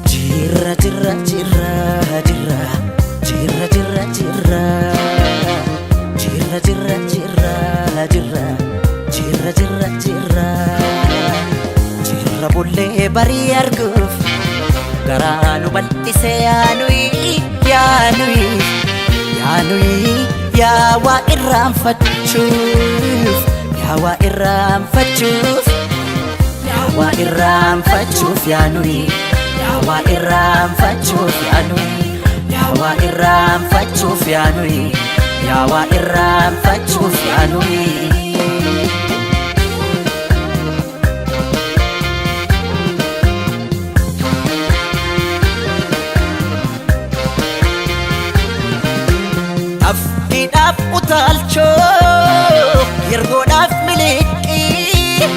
Jirra jirra jirra jirra jirra jirra jirra jirra jirra jirra jirra jirra jirra jirra jirra bullee barii arguuf garaa nu bal'ise yaanuyi yaanuyi yaanuyi yaa waa irraanfachuuf yaa waa irraanfachuuf yaa waa irraanfachuuf yaanuyi yaa waa irraanfachuuf yaanuyi yaa waa irraanfachuuf yaanuyi yaa waa irraanfachuuf yaanuyi. Afkiidhaaf utaalchoo yergoodhaaf miliqii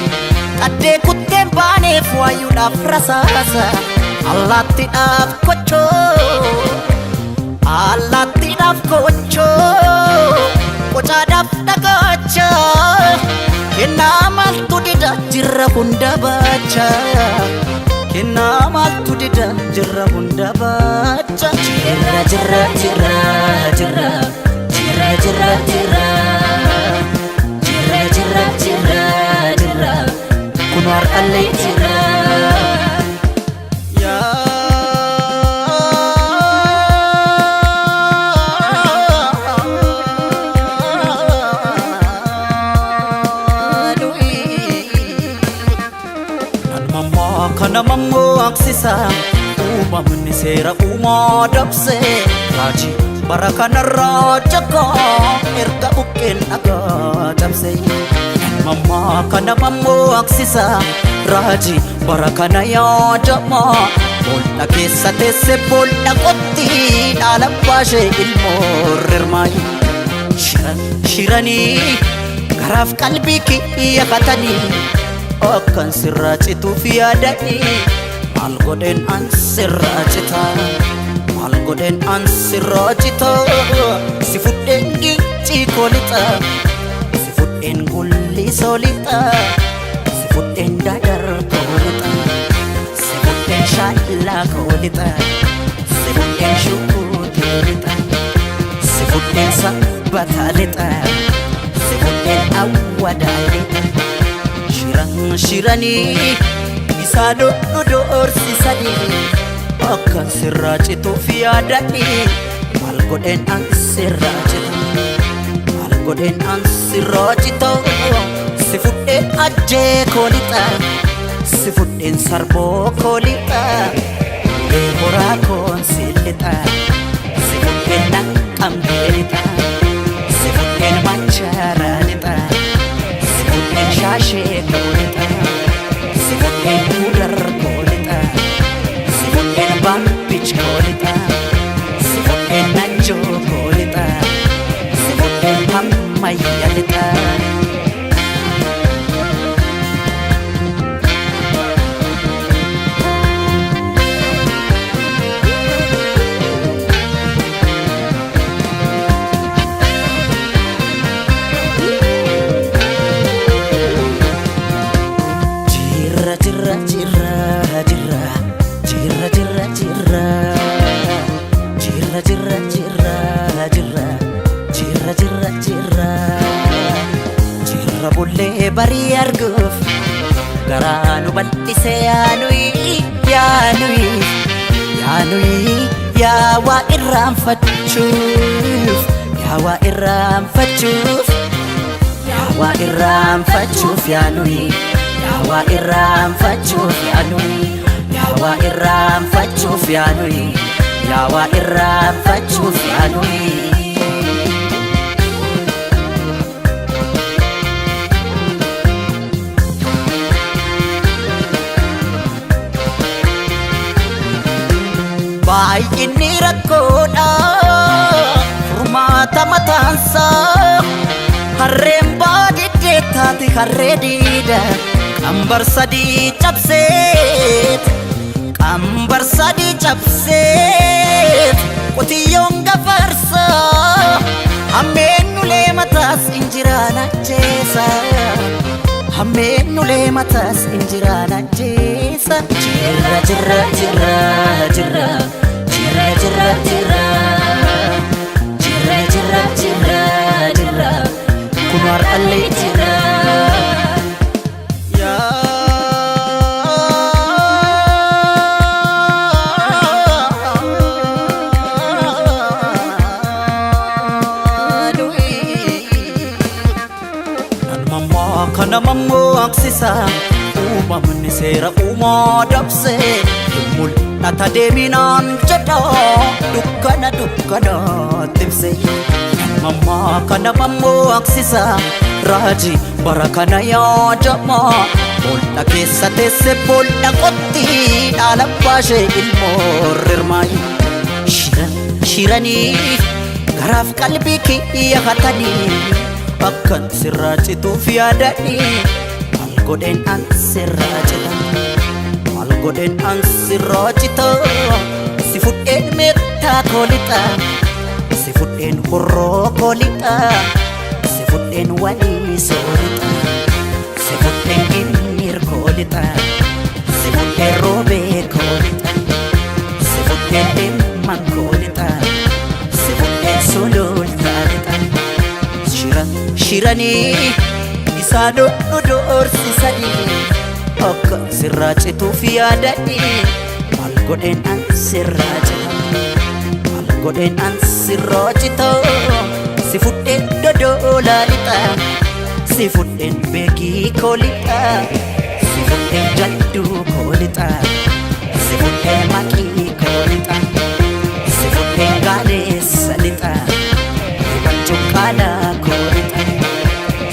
qaddee kutteen baaneef waayuudhaaf rasaasa allaattiidhaaf kochoo allaattiidhaaf kochoo qocaadhaaf dhagaacha kennaa maaltu dida jirra hunda baacha kennaa maaltu dida jirra hunda baacha jirra jirra jirra jirra jirra jirra jirra jirra jirra jirra jirra kun har'allee jirra. Namammaa kana mammaksisa uumamni seera uumaa dabse raajii bara kanarraa jakaa erga buqqeen dhagaa cabse. Namammaa kana mammaksisa raajii bara kana yaadama bool'a keessa teesse bool'a qotti dhaala baashee ilmoo rirmaayi. Shiran shiranii garaaf qalbii kiyya katanii akkan sirraa cituuf yaadanii maal godheen an sirraa cita maal godheen an sirraa cita si fudheen gincii koo lixa si fudheen gullisoo lixa si fudheen dadar koo lixa si fudheen shaallaa koo lixa si fudheen shukuutii lixa si fudheen sabbataa lixa si fudheen awwadaa lixa. Shiran shiranii isaan nu doorsisanii akkan sirraa cituuf yaadanii maal godheen an sirraa cita maal godheen an sirraa cita si fudheen ajjee koo lixa si fudheen sarboo koo lixa ulee horaa koon si lixa si fudheen naqqamtee lixa si fudheen machaaraa lixa. Si fudheen shaashee koo lixa si fudheen gudar koo lixa si fudheen baabbich koo lixa si fudheen najjoo koo lixa si fudheen hammayya lixa. Jirra jirra jirra jirra jirra jirra jirra jirra jirra jirra jirra jirra jirra jirra jirra bullee barii arguuf garaa nu bal'ise yaanuyi yaanuyi yaanuyi yaa waa irraanfachuuf yaa waa irraanfachuuf yaa waa irraanfachuuf yaanuyi yaa waa irraanfachuuf yaanuyi yaa waa irraanfachuuf yaanuyi yaa waa irraanfachuuf yaanuyi. Baay'inni rakkoodha furmaata mataansaa. Harreen baadiddee taate harree diida. Qambar sadii cabseet, qambar sadii cabseet, qotiyyoon gafarsaa. Hammeen ulee mataas injiraan ajjeesa. Hammeen ulee mataas injiraan ajjeesa. Jirra jirra jirra jirra jirra jirra jirra jirra jirra jirra jirra kun har'allee jira. Namammaa kana mammaksisa, uumamni seera uumaa dabse, mul'ata deeminaan jedha dukkana dukkanaatti ibse. Namammaa kana mammaksisa, raajii bara kana yaadama, bool'a keessa teesse bool'a qotti dhaala baashee ilmoo rirmaayi. Shiran shiranii garaaf qalbii kiyya hatanii, akkan sirraa cituuf yaadanii, maal godheen an sirraa cita, maal godheen an sirraa cita? Si fudheen meettaa koo lixa, si fudheen horroo koo lixa, si fudheen walii soo lixa, si fudheen ginniir koo lixa, si fudheen roobee koo lixa, si fudheen dhimman koo lixa, si fudheen sulultaa lixa. Shiran shiranii isaan nu doorsisanii, akka sirraa cituuf yaadanii, maal godheen an sirraa cita, maal godheen an sirraa cita? Si fudheen dodoolaa lixa, si fudheen beekii koo lixa, si fudheen jadduu koo lixa, si fudheen maqii koo lixa, si fudheen gaaleessa lixa, dhiban cuqqaalaa koo lixa,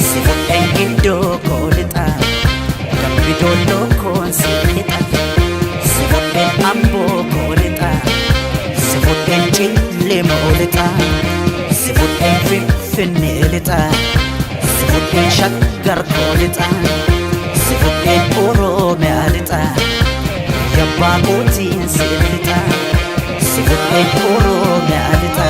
si fudheen giddoo koo lixa, dambi doolloo koon si lixa, si fudheen amboo koo lixa, si fudheen cillemoo lixa, si fudheen finfinnee lixa, si fudheen shaggar koo lixa, si fudheen oromiyaa lixa, yabbaa kootiin si lixa, si fudheen oromiyaa lixa.